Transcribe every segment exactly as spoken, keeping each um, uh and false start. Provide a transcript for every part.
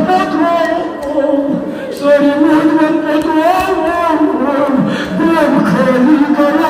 پتہٕ روو، سٲری موٗدۍ وۄنۍ پتہٕ روو، گوٚو خٲلی گرو۔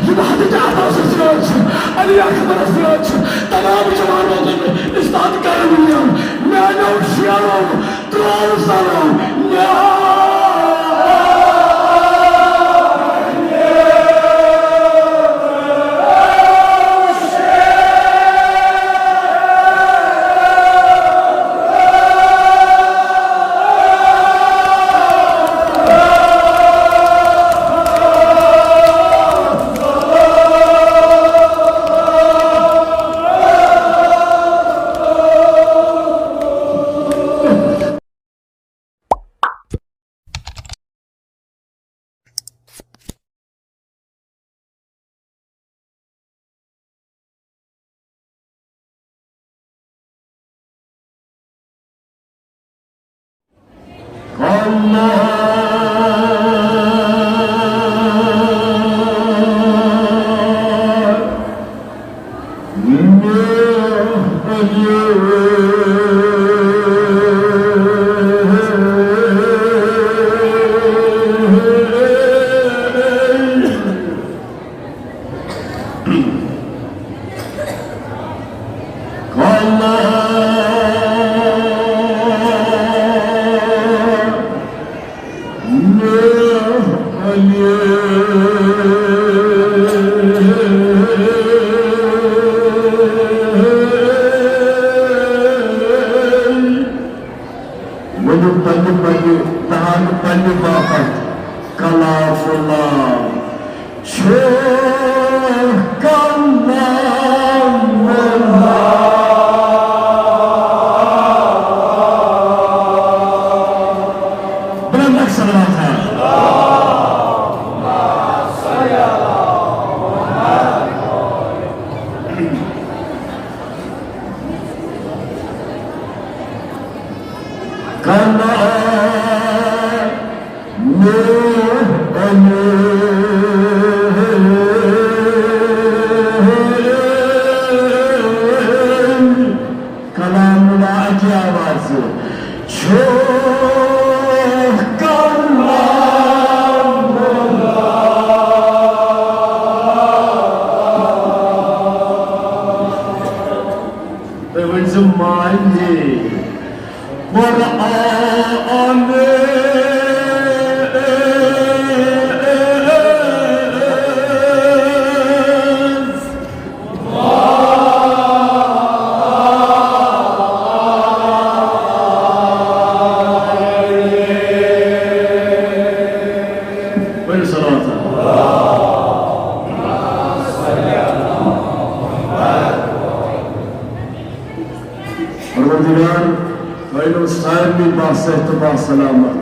یِم حضرت عباسس سۭتۍ چھِ، علی اکبرس سۭتۍ چھِ، تمام جوانو دوٚپُن، استاد کرن یِم، میانیو شیرو ترٛوو سلام، یا ؤنِو پننہِ پننہِ دہان پننہِ باپتھ کلام اللہ چھُ کلام اللہ۔ بلند اکھ صلوات ہے۔ کلام کلام اللہ اکی آواز چھُ کلام اللہ۔ تُہۍ ؤنۍ زیو معنی۔ قرآن۔ ؤنِو صلوات۔ پروردگار، تھٲینو سارنٕے باصحت تہٕ باسلامت۔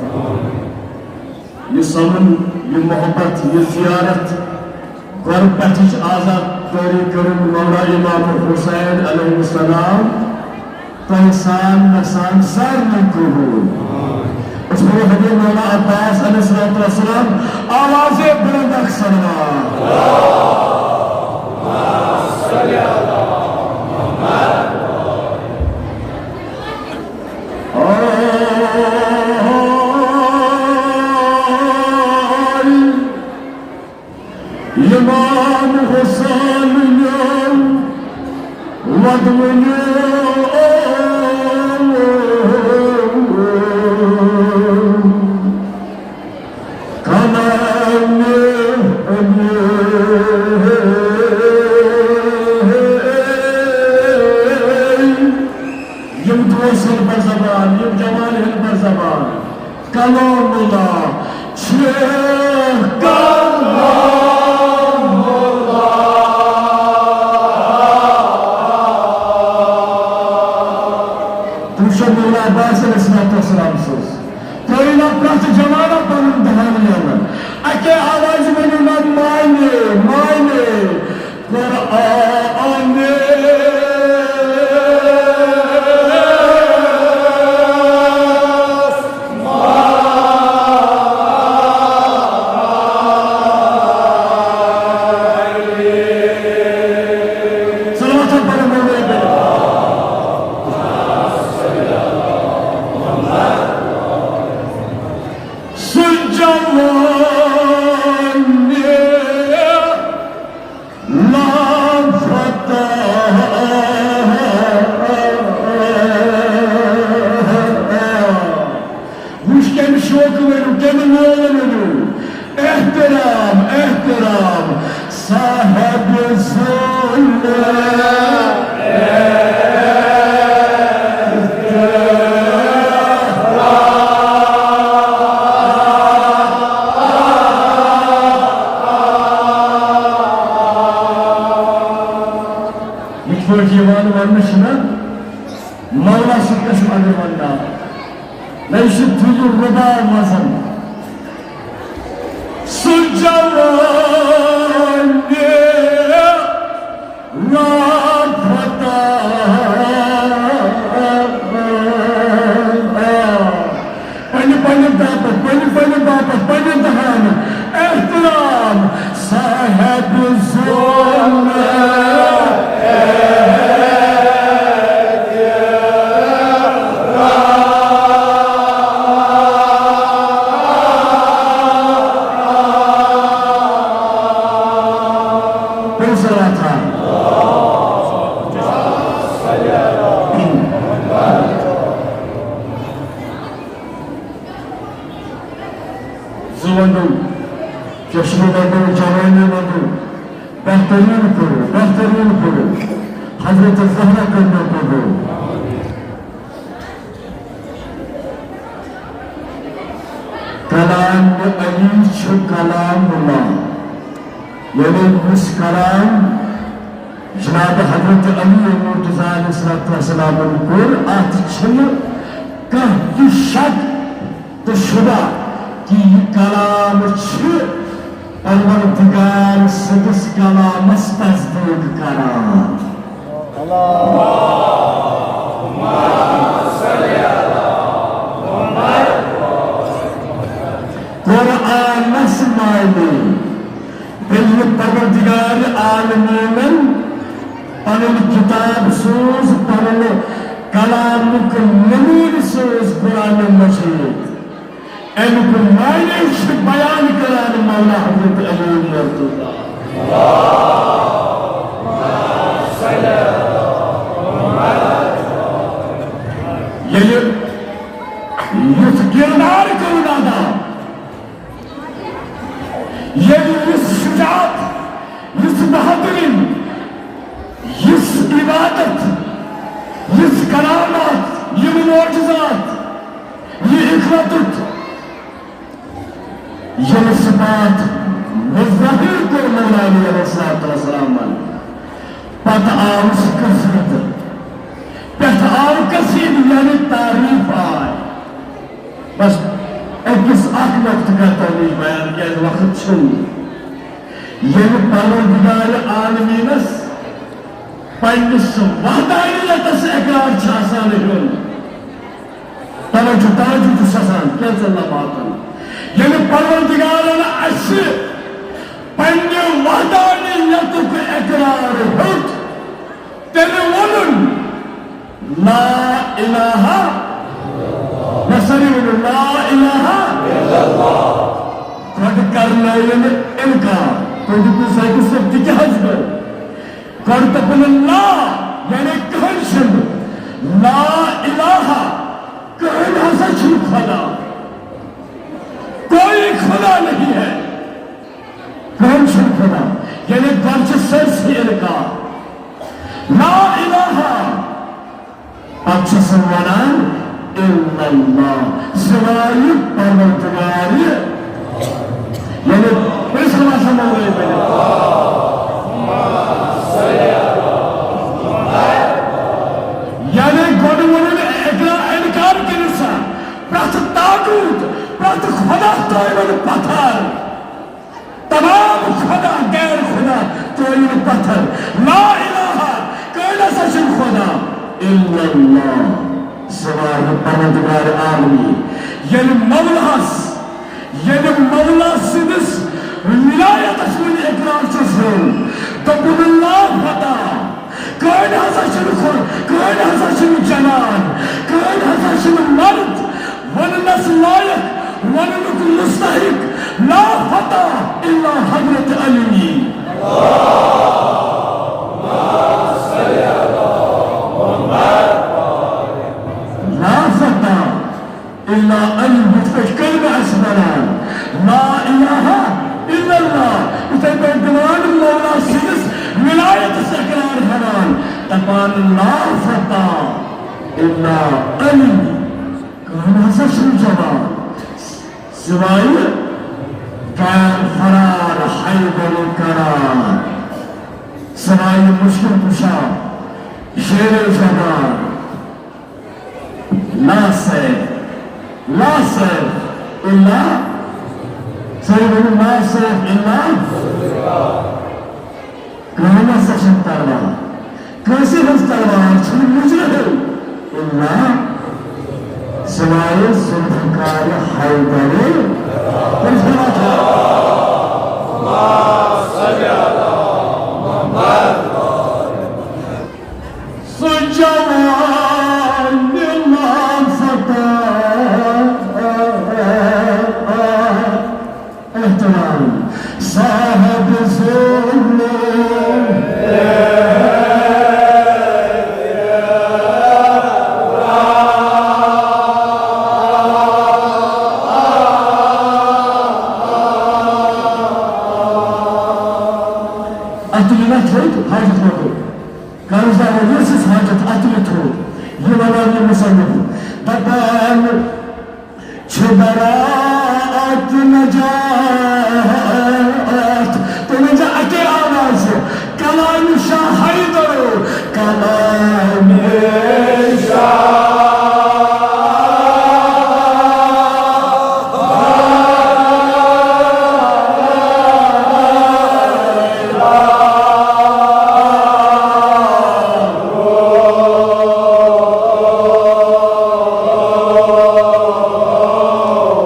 یہِ سمن، یہِ محبت، یہِ زیارت، غربتٕچ آزاد کٲری کٔرٕن مولا امام حسین علیہ السلام تۄہہِ سان مےٚ سان سارنٕے قبول۔ أسۍ پرو حضرت مولا عباس علیہ الصلوۃ والسلام آوازے بلند اکھ صلوات۔ امام حسین وَدوٕنہِ کلامِ علی۔ یِم دوس ہن بر زبان، یِم جوان ہن بر زبان۔ کلام اللہ چھِ کلام۔ معنی، معنی قرآن۔ صلوات پڑھو مولا پہ۔ سُہ جوان لافتہ۔ وٕچھ کَمہِ شوقہٕ ؤنِو، کَمہِ لولہٕ ؤنِو۔ احترام، احترام، صاحب ظلم۔ یِتھ پٲٹھۍ یِوان وننہٕ چھُنہ، مولا سُنٛد قسم اگر وننہٕ آو، نہ یہِ چھُ دِلہِ رُباو وزن۔ سُہ جوان لاپتہ۔ پننہِ پننہِ باپتھ، پننہِ پننہِ باپتھ، پننہِ دہان احترام صاحب ظلم۔ کُنہِ ساتہٕ زٕ ونڈو، چشمہٕ ونڈو، جوانی ونڈو، بہترین پھُل، بہترین پھُل، حضرت زہرا کٔر مےٚ قبول۔ کلام علی چھُ کلام اللہ، یعنی یُس کلام جناب حضرت علی مرتضیٰ علیہ الصلوۃ والسلام کوٚر، اتھ چھُنہٕ کانٛہہ تہِ شک تہٕ شبہ کہِ یہِ کلام چھُ پروردگار سٕنٛدِس کلامس تصدیق کران۔ قرآنس معنی، ییٚلہِ پروردگار عالمیٖنن پنُن کتاب سوز، پنُن کلامُک نمونہٕ سوز قرآن مجید۔ اَمیُک معنی چھُ بیان کران مولا حضرت علی مرتضیٰ۔ ییٚلہِ یُتھ کردار کوٚرُن ادا، ییٚلہِ یُس شجاعت، یُس بہادری، یُس عبادت، یُس کرامات، یِم معجزات، یہِ اخوتُک، یِم صفات مظاہر کوٚر مولا علی علیہ الصلوۃ والسلامن، پتہٕ آو سُہ قصیدٕ، پٮ۪ٹھٕ آو قصیدٕ، یعنی تعریف آے۔ بس أکِس اکھ نۄقطہٕ کرٕ تۄہہِ نِش بیان، کیازِ وقت چھُنہٕ۔ ییٚلہِ پروردگار عالمیٖنس پننِس وحدانیتس اقرار چھُ آسان ہیوٚن، توجہ، توجہ چھُ سَزان کینٛژن لمحاتن۔ ییٚلہِ پروردگارن اسہِ پننہِ وحدانیتُک اقرار ہیوٚت، تیٚلہِ ووٚنُن، لا الہ، مےٚ سٲری ؤنِو، لا الہ۔ گۄڈٕ کرنٲیِن انکار۔ تُہۍ دِیِو سایڈس پٮ۪ٹھ، تہِ کیٛاہ حظ گوٚو؟ گۄڈٕ دوٚپُن لا، یعنی کٕہٕنۍ چھُنہٕ۔ لا الہ، کٕہٕنۍ ہسا چھُنہٕ خدا۔ کوئی خدا نہیں ہے۔ کٕہٕنۍ چھُنہٕ خدا، یعنی گۄڈٕ چھُ سٲرسٕے انکار۔ لا الہ، پتہٕ چھُ سُہ وَنان، الا اللہ، سوائے پروردگار۔ یعنی، کُنہِ ساتہٕ آسان مولوی بٔنِتھ۔ یعنی، گۄڈٕ ووٚنُن اقرا-، انکار کٔرِو سا، پرٛٮ۪تھ طاغوت، پرٛٮ۪تھ خدا ترٛٲوِن پتھر۔ تمام پٲیِن پتھر۔ لا الہ، کٕہٕنۍ ہسا چھُنہٕ خدا الا اللہ، سوائے پروردگار عالمی۔ ییٚلہِ مولاہس، ییٚلہِ مولا سٕنٛدِس ولایتس منٛز اقرار چھُس ہیوٚن، دوٚپُن، لا فتح، کٕہٕنۍ ہسا چھُنہٕ خۄ-، کٕہٕنۍ ہسا چھُنہٕ جنان، کٕہٕنۍ ہسا چھُنہٕ مرد وننس لایق، وننُک مستحق، لا فتح الا حضرت علی۔ لا فتح الا علی، یِتھ پٲٹھۍ کلمہٕ آسہِ پران، لا الہ الا اللہ، یِتھے پٲٹھۍ دِوان مولا سٕنٛدِس ولایتس اقرار کران، دپان، لا فتح الا علی۔ کٕہٕنۍ ہسا چھُنہٕ جواب سوائے غیر فرار حیدر کرار، سوائے مشکل کشا شیر زبان۔ لا سیف، لا سیف الا، سٲری ؤنِو، لا سیف الا۔ کٕہٕنۍ ہسا چھُنہٕ تلوار، کٲنٛسہِ ہٕنٛز تلوار چھُنہٕ مُجرِم الا سوائے ذوالفقار حیدر۔ تٔمِس وَنان چھُ، سُہ جوان لا فتح۔ احترام صاحب ظلم۔ اتھ تُلِو نا تھوٚد، حاجت مندو۔ قرض دار یُس یُس حاجت اتھ تُلِو تھوٚد۔ یہِ ونان یہِ مصنف۔ دپان، چھُ برات نجات۔ تُہۍ ؤنۍ زیو اَکے آوازِ، کلام شاہ حیدر، کلام شاہ۔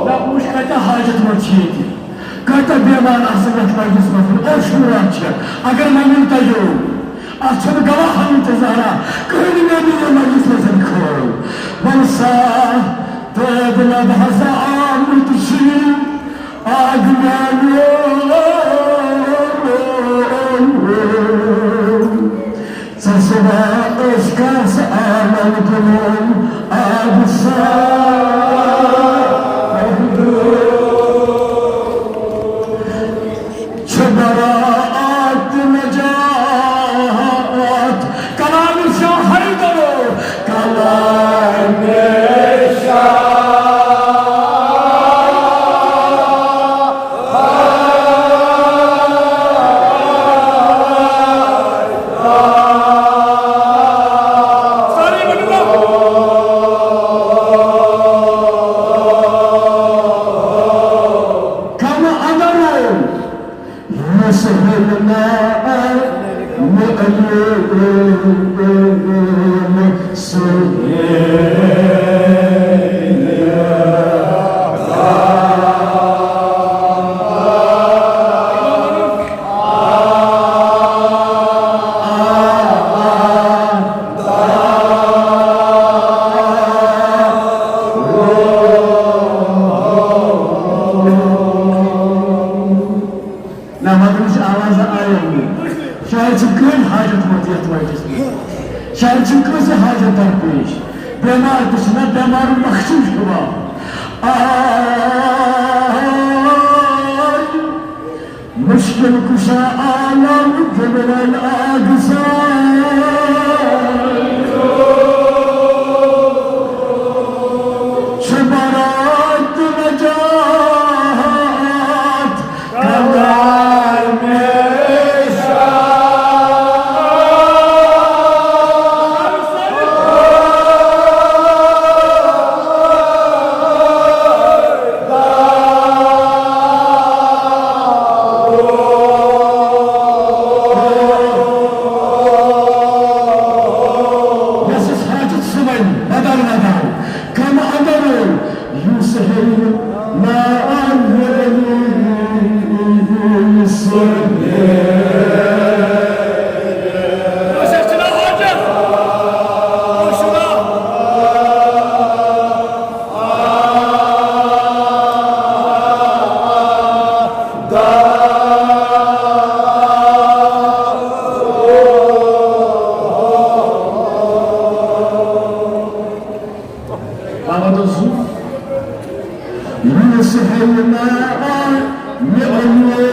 نہ وٕچھ کۭتیٛاہ حاجت مند چھِ ییٚتہِ، کۭتیٛاہ بیمار آسن یتھ مجلس منٛز، اوٚش مُراد چھِ۔ اگر مےٚ ؤنۍ تۄہہِ، اتھ چھُنہٕ گواہن تہِ زہرا، کٕہٕنۍ نبی یہِ مجلس منٛز کھٲو۔ وَلسا دٲدۍ لد ہسا آمُت چھُ آگ میانیو۔ ژےٚ سوا أسۍ کس عالم گُلوم آبہٕ سا۔ چھِ برات نجات کلام شاہ حیدر، کلام شاہ۔ نہ، مگر یہِ چھِ آواز آیہِ نہٕ۔ شاید چھِ کٲنٛسہِ حاجت منٛد یَتھ وقتَس منٛز۔ شاید چھِ کٲنٛسہِ حاجت درپیش۔ بٮ۪مار تہِ چھِ نہ، بٮ۪مارُک مخصوٗص چھُ وَنان۔ آے مُشکِل کُشا عالم جبرائیل آگسا۔ چھُ برات نجات کلام شاہ۔ بابا دوستو، یونس ہیٚیہِ نہٕ مےٚ أنِو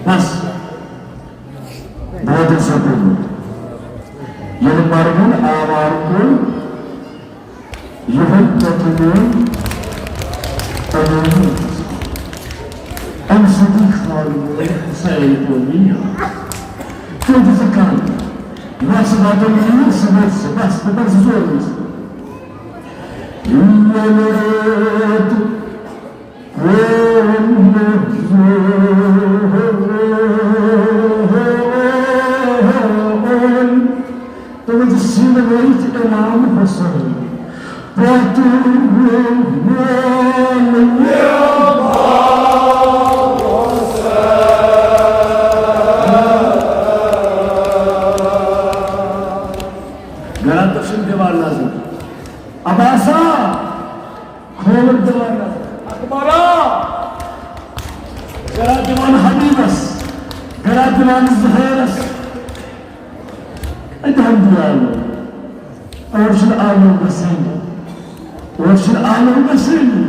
بس، بہٕ ووتُس سکوٗل۔ ییٚلہِ مرہون آوارٕ کوٚر، یِہوٚے پوٚتُن اوٚن، پَنُن اوٚن۔ اَمہِ سۭتی کھال وول حسین قومی۔ تُہۍ دِژٕ کَن، مےٚ چھِ واتُن یہِ صُبحس، بس، بہٕ کَرٕ زٕ ژور وٕنۍ۔ ییٚلہِ رٲتۍ تِمن چھِ سیٖنہٕ وٲیِتھ اِمام حسین۔ پتہٕ ووٚن گرا تسُنٛد دیوان نظر۔ عباسا! کھول دِوان اکبرا، گرا دِوان حبیبس، گرا دِوان زہیرس۔ اتہِ ہم دیالو۔ اور چھُنہٕ آلو گژھٲنی۔ اور چھُنہٕ آلو گژھٲنی۔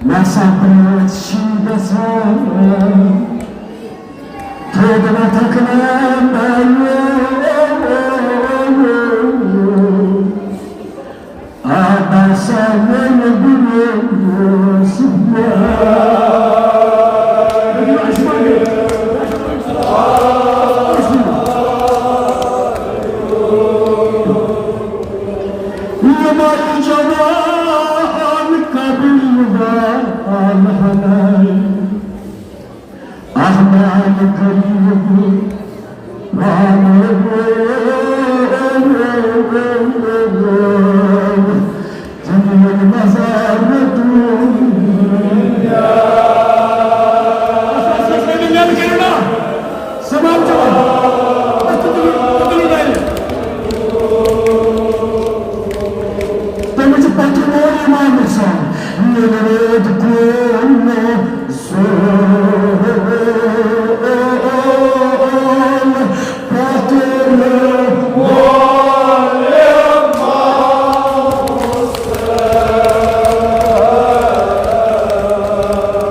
مےٚ سا برٛونٛٹھ چھِ گژھان۔ تھوٚد وۄتھکھ نہ مےٚ۔ آ، باسا وۄنۍ بروس۔ یِمَے جوان قبرِ وان ہنائی۔ احمد غریب وان۔ تمن مزار دنیا۔ سماج جوان۔ تمہِ چھِ پتہٕ وول امام حسین۔ ییٚلہِ رٲتۍ کول سون پتہٕ وول امام حسین۔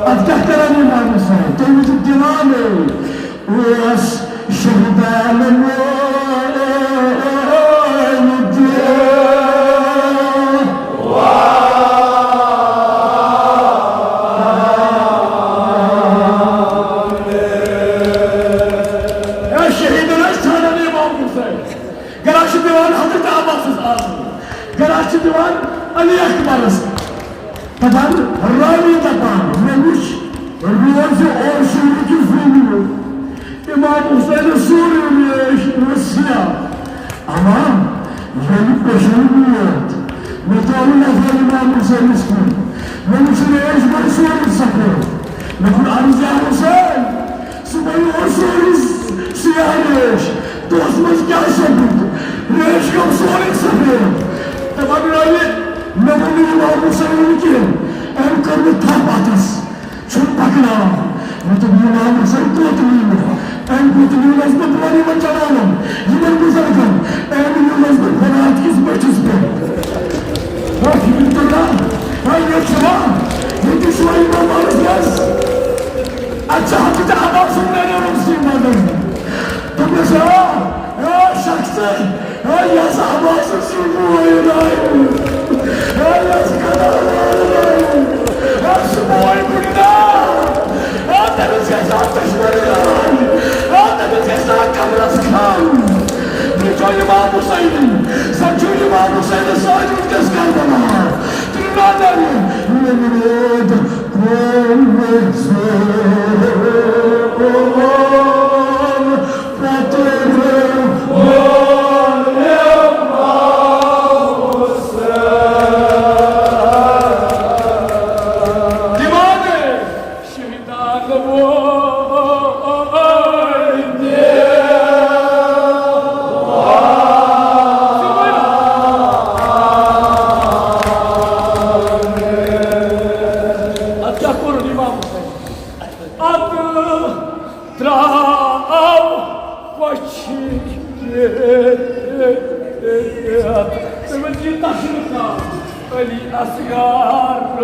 اتھ کیٛاہ کران امام حسین؟ تمہِ چھِ دِوان اوس شہیدان وٲلۍ تہِ۔ اے شہیدن ٲسۍ ژھانڈان امام حسین، گرا چھِ دِوان حضرت عباسس آسان، گرا چھِ دِوان علی اکبرس۔ دپان، راوی دپان، مےٚ وُچھ روزِ عاشورہ کہِ ظُلمُک۔ امام حسینس سورُے ریش اوس سیاہ۔ اما ییٚلہِ پٮ۪شن ووت، مےٚ ترٛاو نظر امام حسینس کُن۔ مےٚ وُچھ ریش گوٚو سورُے سفید۔ مےٚ کوٚر عرض، یا حسین، صبحٲے اوس سورُے سیاہ ریش، دۄہس منٛز کیٛاہ سپُد؟ ریش گوٚو سورُے سفید۔ دپان، راوی، مےٚ ووٚن نہٕ امام حسینن کینٛہہ، أمۍ کٔر مےٚ تھپھ اتھس۔ چھُم پکناوان۔ مےٚ دوٚپ، یہِ امام حسین کوٚت نیوٗ؟ أمۍ کوٚت نیوٗنس بہٕ بۄن یِمن جوانن، یِمن بُزرگن؟ أمۍ نیوٗنس بہٕ فرات کِس بٔٹھِس پٮ۪ٹھ۔ وۄتھ، یہِ تہِ تُلان، وۄنۍ یہِ چھُ وۄنۍ، یہِ تہِ چھُ وۄنۍ امام عرض یَس۔ اَتہِ چھُ حضرت عباس سُنٛد میرے رُخسٕے مگر۔ دوٚپمَس، آ، آ، شخص، آ، یَس عباسَس سُنٛد بوے راے۔ آ، یَس کَنال راے۔ آ، سُہ بوے بُڈٕ نا۔ اَتھ کیٛاہ کوٚرُن اِمام حُسین؟ اَتھ ترٛاو کۄچھِ کِتھ۔ تُہۍ ؤنِو، یہِ تَتھ چھُنہٕ کانٛہہ علی اصغر۔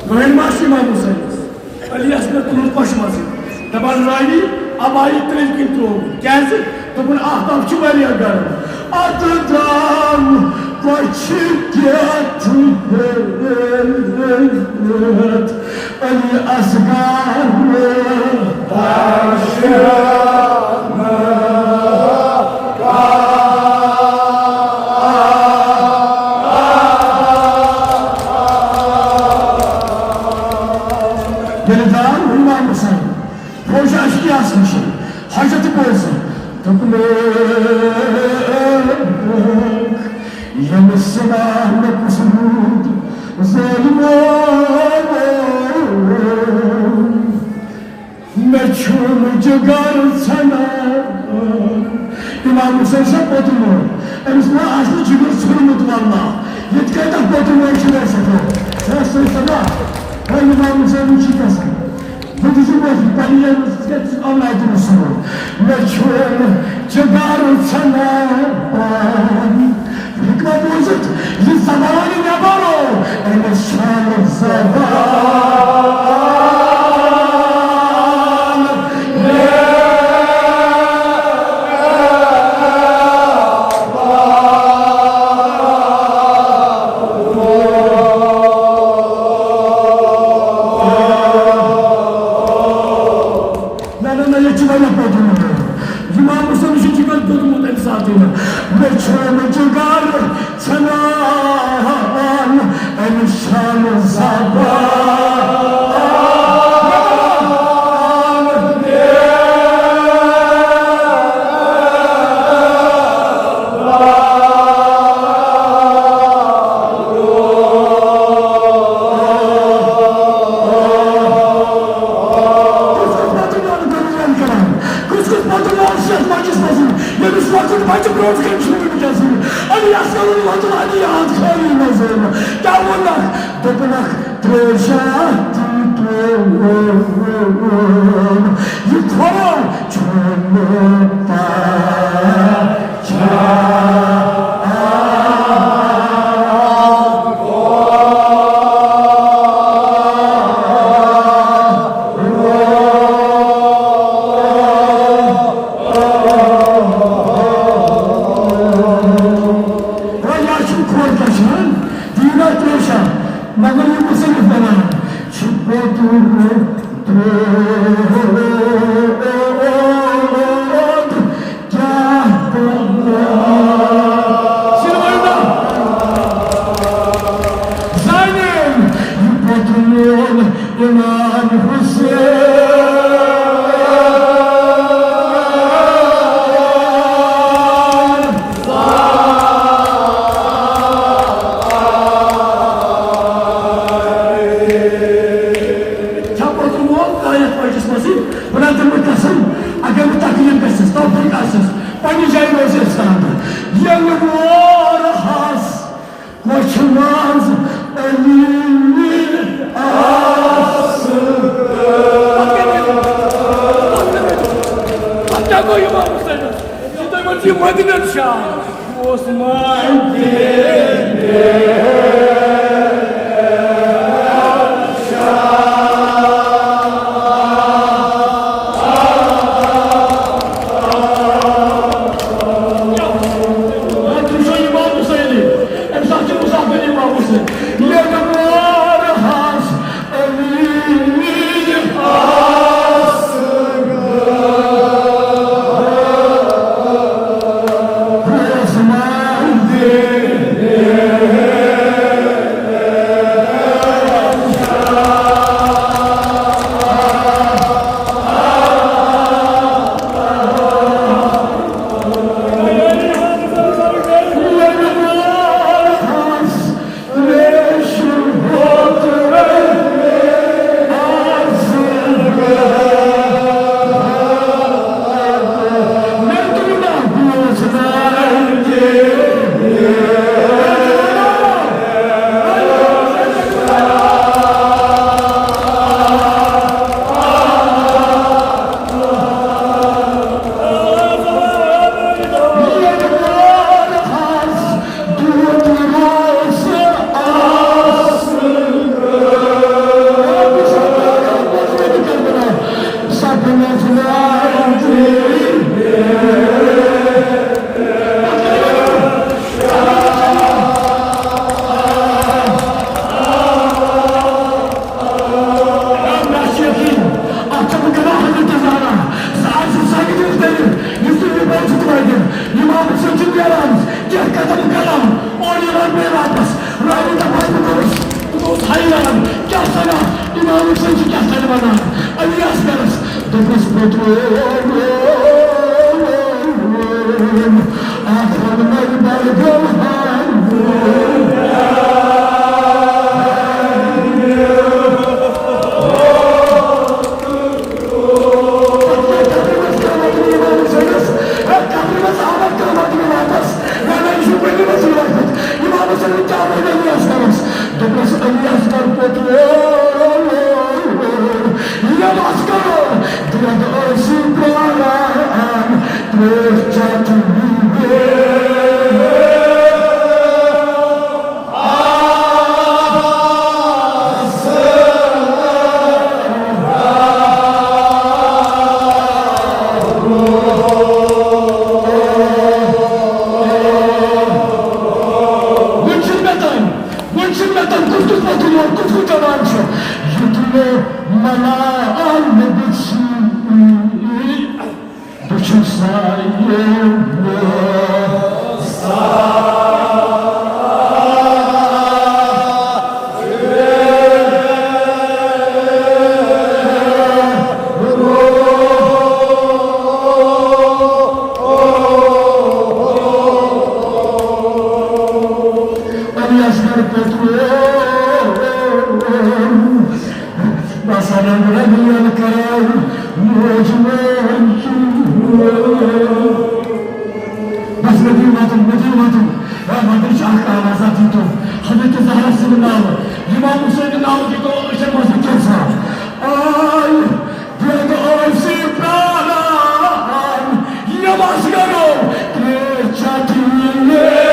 وۄنۍ ما چھُ اِمام حُسینَس؟ علی اصغر تُلُن کۄچھِ منٛزٕے۔ دَپان، راوی، عبایہِ ترٛیٚلہِ کِنۍ ترٛووُن۔ کیٛازِ؟ دوٚپُن، آفتاب چھُ واریاہ گرم۔ اَتھ درٛاو کۄچھِ کیٛاہ چھُ ہیٚتھ علی اصغر۔ ییٚلہِ درٛاو اِمام حُسین، فوجہِ عشقیاہَس نِش، حاجت بوزُن، دوٚپُن، ییٚمہِ سِوایہِ مےٚ کُس روٗد ظٲلمو۔ مےٚ چھُنہٕ جِگر ژھٮ۪نان۔ اِمام حُسین چھا پوٚتُن وول؟ أمِس ما آسہِ نہٕ جِگر ژھیوٚنمُت واللہ؟ ییٚتہِ کَتٮ۪تھ پوٚتُن وول چھُ ویسے تو؟ ہے، سُہ چھُ سَنا۔ ہے، اِمام حُسین چھُ گژھان۔ بہٕ تہِ چھُس وٲتِتھ پننہِ ییٚمِس کَتہِ چھُس اولادِ رسول۔ مےٚ چھُنہٕ جِگر ژھٮ۪نان۔ حِکمت بوٗزِتھ، یہِ زبان نٮ۪بر آو، أمِس چھَنہٕ زبان۔ نہ، نہ، نہ، ییٚتہِ چھُ واریاہ پوٚتُن۔ اِمام حُسین چھُ جِگر دوٚدمُت اَمہِ ساتہٕ۔ مےٚ چھُنہٕ جِگر ژھٮ۪نان اَمہِ شانہٕ زبان۔ کُس کُس پتہٕ وول چھُ یتھ مجلس منٛز؟ ییٚمِس لۄکُٹ بچہٕ برونٛٹھ کنہِ چھُ وٕنکیٚس۔ علی اصغر وۄتُن علی یاد خٲلی منٛز۔ کیٛاہ ووٚنکھ؟ دوٚپنکھ، ترٛیشا تہِ ترٛووُن، یہِ کھۄرو چھُنہٕ پچان۔ وۄنۍ چھُ کھۄر کشان، دیٖنا ترٛیشا، مگر یہِ مُصنِف وَنان چھُ، پوٚتُن ترٛووُن کیٛاہ پَرواے؟ سِلوَر نا؟ زانیم، یہِ پوٚتُن اِمام حُسین۔ چھا پوٚتُن وول کانٛہہ یَتھ مجلسَس منٛزٕے؟ بہٕ نہ دِمہٕ قسم، اگر بہٕ تکلیٖف گژھٮ۪س، توفیٖق آسٮ۪س، پننہِ جایہِ روزِ اِنسان۔ ییٚلہِ وور ہس کۄچھِ منٛز علی آسہٕ۔ پتہٕ کیٛاہ گوٚو؟ پتہٕ کیٛاہ گوٚو اِمام حُسینَس؟ یہِ تۄہہِ ووٚن، یہِ مدینہٕ شاہ۔ اوس مدینہ شاہ۔ وۄنۍ وٕچھو اِمام حُسینٕے، اَمہِ ساتہٕ چھُ مُسافِر اِمام حُسین۔ ییٚلہِ وار ہس علی آسہٕ۔ مےٚ چھُ یقیٖن، اَتھ چھَنہٕ کانٛہہ حضرت زانان۔ سُہ آسہِ سانہِ دِلہِ تٔلِتھ، یُس تُہۍ یہِ بوزِتھ وٲتِو۔ اِمام حُسین چھُ نیران، کینٛہہ قدم قدم، اورٕ یِوان بیٚیہِ واپس۔ راوی دَپان، بہٕ گوٚوُس، بہٕ گوٚوُس حیران، کیٛاہ سَنا، اِمام حُسین چھُ کیٛاہ سَنا وَنان؟ علی اصغرس دوٚپُس، پوٚتُس۔ دوٚپمَس، علی اصغر پوٚتُس، یہِ بس کرو، دۄد ٲسِو پرٛاران، ترٛیش چٮ۪تھ۔ وٕنہِ چھُنہٕ مےٚ تام، وٕنہِ چھُنہٕ مےٚ تام کُس کُس وۄتھُن وول، کُس کُس جوان چھُ۔ یُتھ مےٚ ملال بہٕ چھُس، بہٕ چھُس سایہِ۔ علی اصغر پوٚتُس۔ بس انا رجل کران موج مول۔ بس مےٚ دِیِو وَتُن، مےٚ دِیِو وَتُن۔ ہے، وَتُن چھُ اکھ آوازا دیٖتو۔ حضرت زہرا سٕنٛدِ ناوٕ، اِمام حُسینہِ ناوٕ دیٖتو أچھن منٛز وٕنکیٚن صاف۔ آے، دۄد ٲسِو پرٛاران، یہِ بس کرو، ترٛیش چٮ۪تھ یِیہِ۔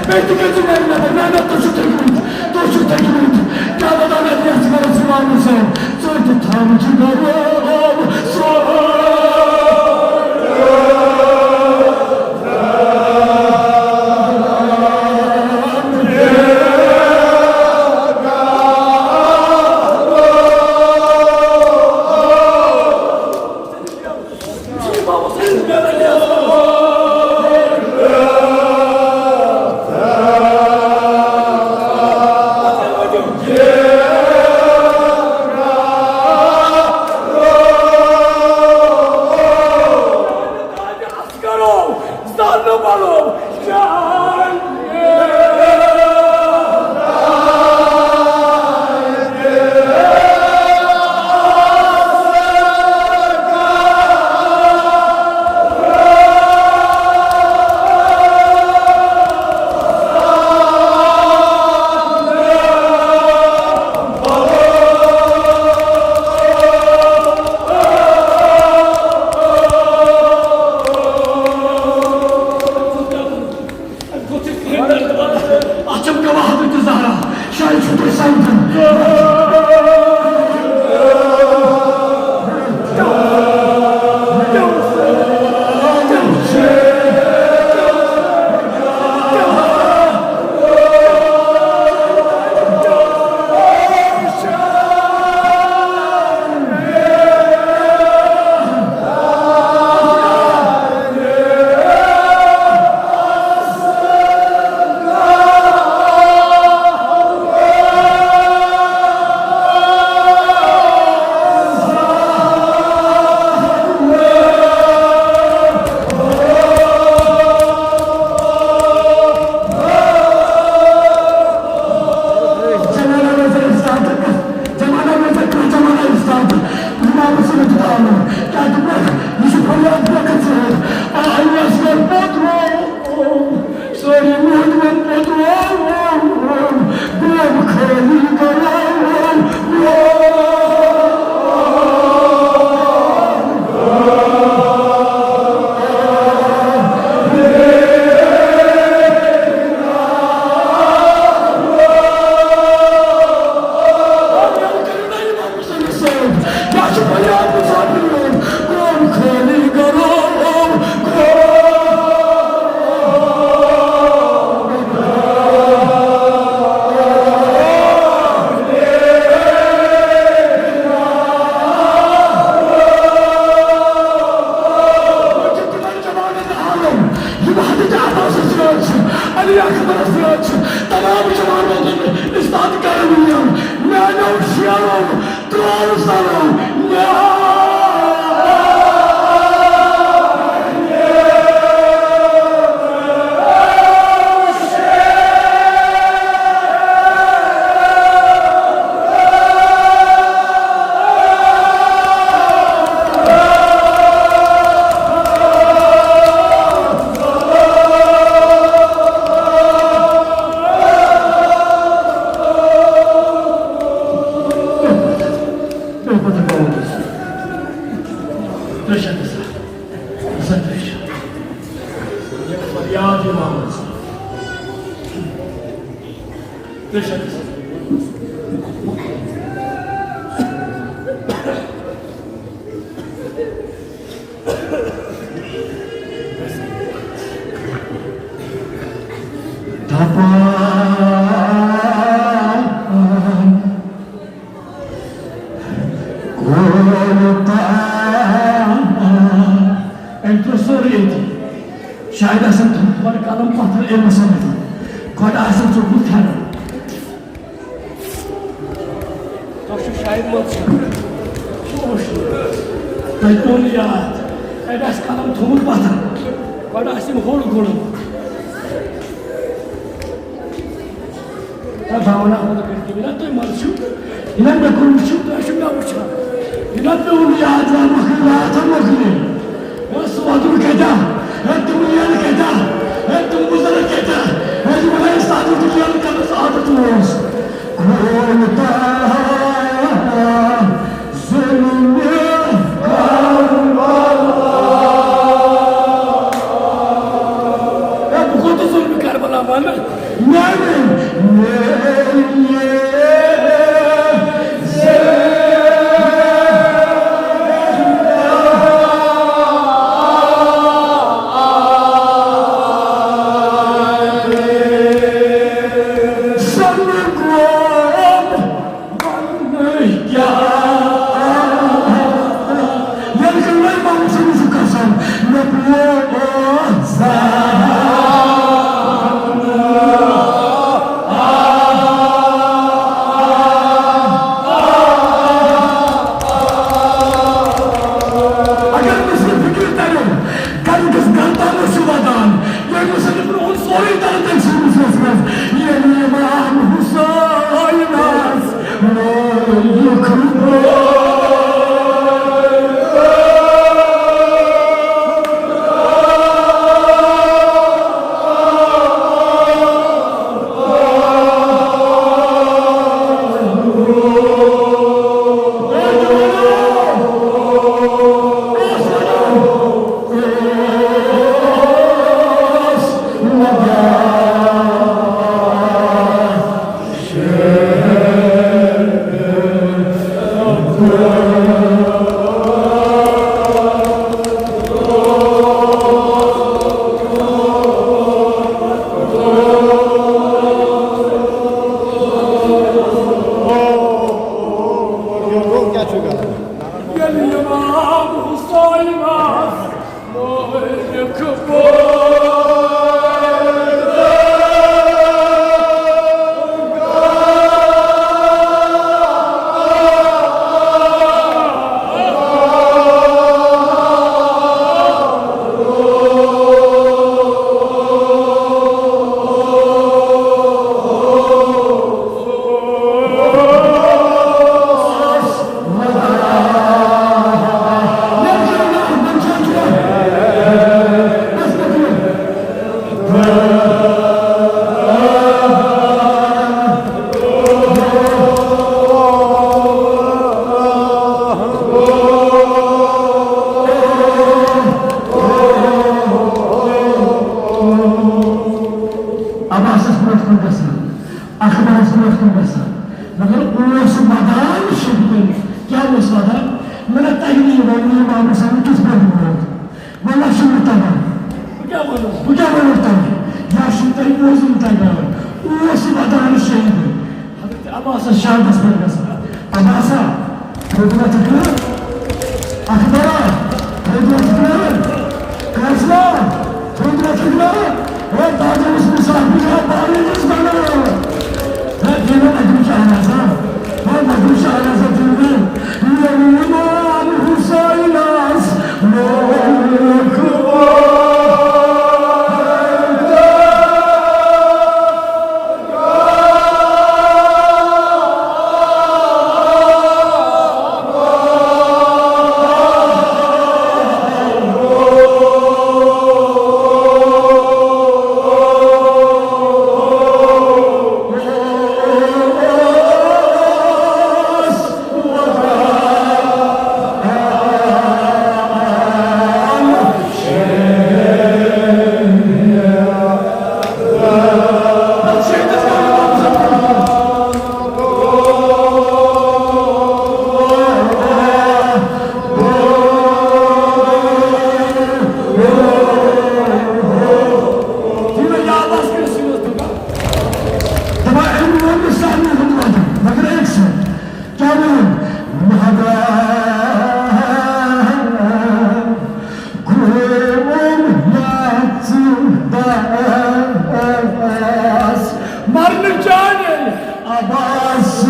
بیٚیہِ تہِ کٔرۍ زِ محنت، محنت تُہۍ چھِو تھٔکۍمٕتۍ، تُہۍ چھِو تھٔکۍمٕتۍ۔ کیٛاہ وَنان اَتھ یَتھ صٲب، ژٕ وَن سا، ژٕ تہِ تھاو ژٕ گَرٕ، او، سُہ۔ اَتھ چھَم گواہ حضرت زہرا، شاید چھُ تۄہہِ سَمجھان۔ زمانہ روزِ اِسلام تہٕ کانٛہہ زمانہ روزِ کانٛہہ زمانہ اِسلام تہٕ اِمام حسن چھُ تھاوُن۔ کیٛاہ دوٚپمَکھ؟ یہِ چھُ فریاد برٛونٛہہ کَنہِ سۭتۍ۔ آ، اَسہِ کَر پوٚت روو۔ سٲری موٗدۍ وۄنۍ پوٚت روو۔ گوم خٲلی گَرو۔ یِم حضرت عباسس سۭتۍ چھِ، علی اکبرس سۭتۍ چھِ، تمام جوانو دوٚپ، "استاد کرم یِم میانیو شیرو ترٛوو سلام مےٚ۔" فریاد امامس۔ دپان کول تام۔ أمۍ ترٛوو سورُے ییٚتی۔ شاید آسن تھوٚمُت گۄڈٕ قلم پتھر، أمۍ ہسا ؤتھۍ۔ گۄڈٕ آسن ژوٚٹمُت پھٮ۪رن۔ تۄہہِ چھُ شاید منٛدچھان۔ تۄہہِ پیوٚو نہٕ یاد۔ اَتہِ آسہِ قلم تھوٚمُت پتھر۔ گۄڈٕ آسہِ أمۍ ہوٚڑ گوٚڑمُت۔ تَتھ زمانہٕ اَتھ منٛز کٔرِتھ یہِ نہ تُہۍ منٛز چھِو، یہِ نہ مےٚ کُن وٕچھِو، تُہۍ چھِو مےٚ وٕچھان۔ یہِ نہ پیوٚو نہٕ یاد، وۄنۍ مۄکلہِ راتھ، وۄنۍ مۄکلہِ۔ ہے، سُہ وَدُن کَتہِ آو؟ ہے، تِم یَن کَتہِ آو؟ ہے، تِم بُزرٕگ کَتہِ آو؟ ہے، یہِ وَنان أسۍ تَتھ وَدُن یَن کَتَس عادت اوس۔ کھول تہٕ ظُلمِ کربلا۔ ہے، بہٕ کوٚت ظُلمِ کربلا وَنہٕ؟ میانہِ، میانہِ ییٚلہِ کہِ وۄنۍ محمد صٲبُن چھُ قسم، مےٚ پیوٚو اگر مےٚ سُہ فِکرِ تَرِ، گَرٕ کِس گَرٕ تامَتھ چھُ واتان، ییٚلہِ مےٚ سُہ برٛونٛہہ سورُے تَرِ تٔمۍ سٕنٛدِس وَسفَس، ییٚلہِ اِمام حُسینَس ییٚلہِ اِمام حُسین آسہِ، مٲلِک پٲدٕ۔ عباسس برونٛٹھ کُن گژھان، اکبرس برونٛٹھ کُن گژھان، مگر اوس ودان شدیٖد۔ کیٛاہ اوس ودان؟ مےٚ نہ تگہِ نہٕ یہِ ونُن، یہِ محمد صٲبن کِتھ پٲٹھۍ ووت؟ واللہ چھُنہٕ مےٚ تگان۔ بہٕ کیٛاہ وَنہٕ؟ بہٕ کیٛاہ وَنہٕ تۄہہِ؟ یا چھُنہٕ تۄہہِ بوزُن تگان۔ اوس ودان شدیٖد۔ حضرت عباسس شہادتس پٮ۪ٹھ گژھان۔ عباسا، خدمت کر۔ اکبرا، خدمت کر۔ قاسما، خدمت کر۔ اے تاجر، اس مسافر کا پانی جس بنا۔ اے دینا مدرسہ آنا سا۔ اے مدرسہ آنا سا دینا۔ یہ امام حسین اس ملک دپان أمۍ ووٚن نہٕ سارنٕے ہُنٛد وجہ، مگر أکۍ سُنٛد۔ کیٛاہ ووٚنُن؟ مہربان گوٚوُم یَتھ دَس مرنہٕ چانہِ عباس۔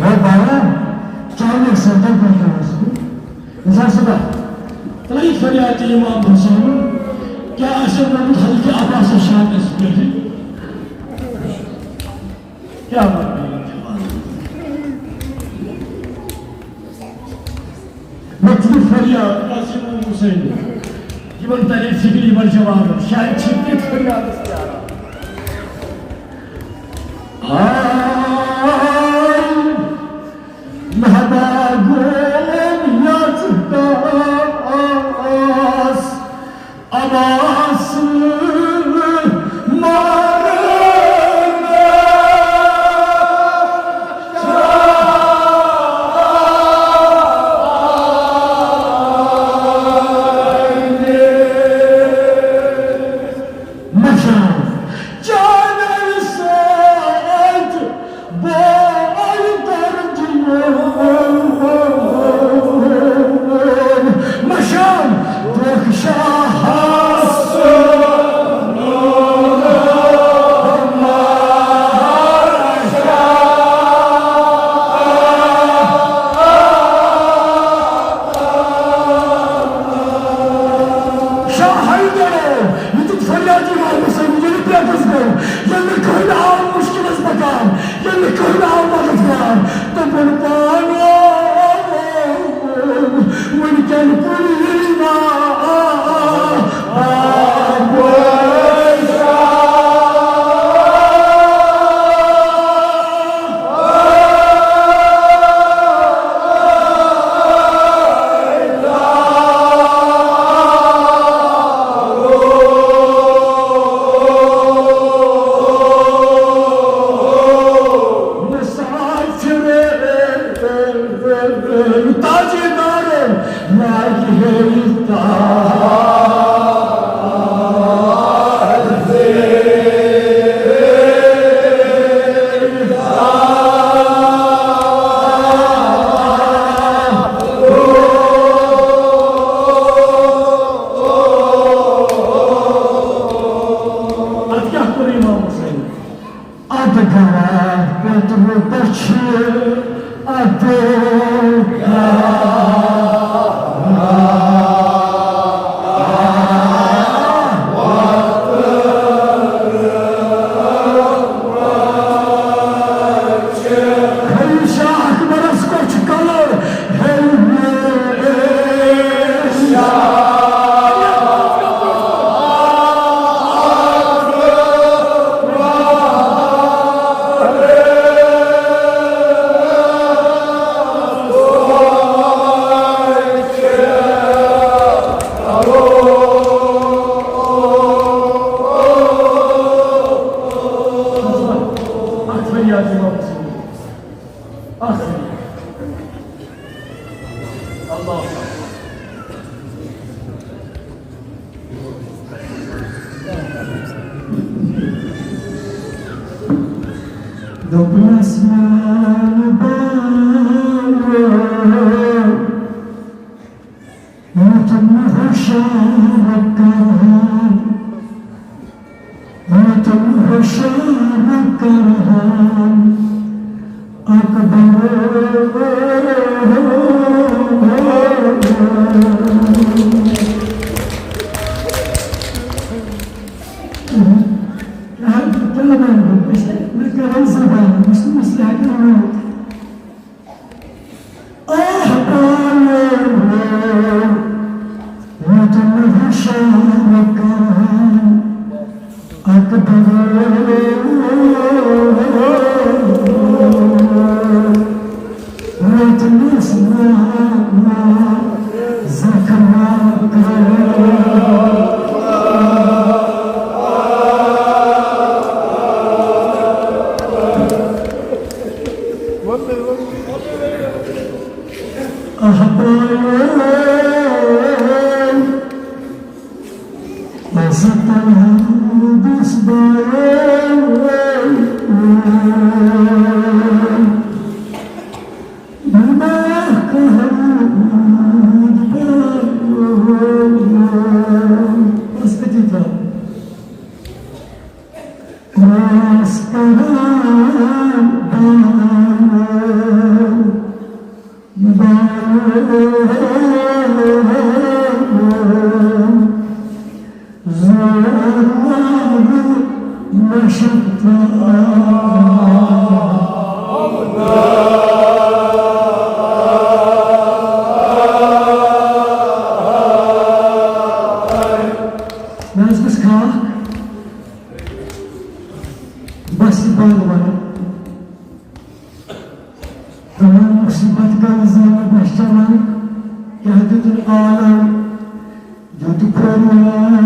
ہے بابا، کیٛاہ مےٚ سۭتۍ کیٛاہ اوس؟ نثار صٲبا، تۄہہِ فریاد تہِ اِمام حُسین، کیٛاہ آسہِ ووٚنمُت حضرت عباسَس شہادتَس پٮ۪ٹھ؟ کیٛاہ وَنہٕ بہٕ یِمَن جوابَن؟ مےٚ چھُ فریاد، کیٛاہ آسہِ اِمام حُسین؟ یِمَن تَرِ فِکرِ، یِمَن جوابَن۔ شاید چھِ تِتھۍ فریادَس پیاران۔ ادگرہ پیترو پچھ ادگرہ۔ خلیل شاہ اکبرس کوٚر چھُ کلر۔ دوٚپنَس میٛانہِ بارو، یُتھ نہٕ ہُشار کرہان، یُتھ نہٕ ہُشار کرہان اکبر۔ کیٛاہ، کیٛاہ وَنہٕ بہٕ؟ أسۍ چھِ نہٕ کران زبان، أسۍ چھِ نہٕ، أسۍ چھِ ہٮ۪کان ؤنِتھ۔ آہ بالو، یوتن ہشام کران اکبر، یوتن اسلام زخم کران۔ اہبایو، عزت الحمد بایو، بس أتی ترٛاو۔ مےٚ حظ گٔژھ کھاکھ۔ بس یہِ بنٛد وَنُن۔ تمام مُصیٖبت گٔے زینہٕ بس چلان، کیٛاہ دیُتُن عالم، دیُت پھٔلیان۔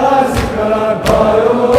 آسہِ کران بارو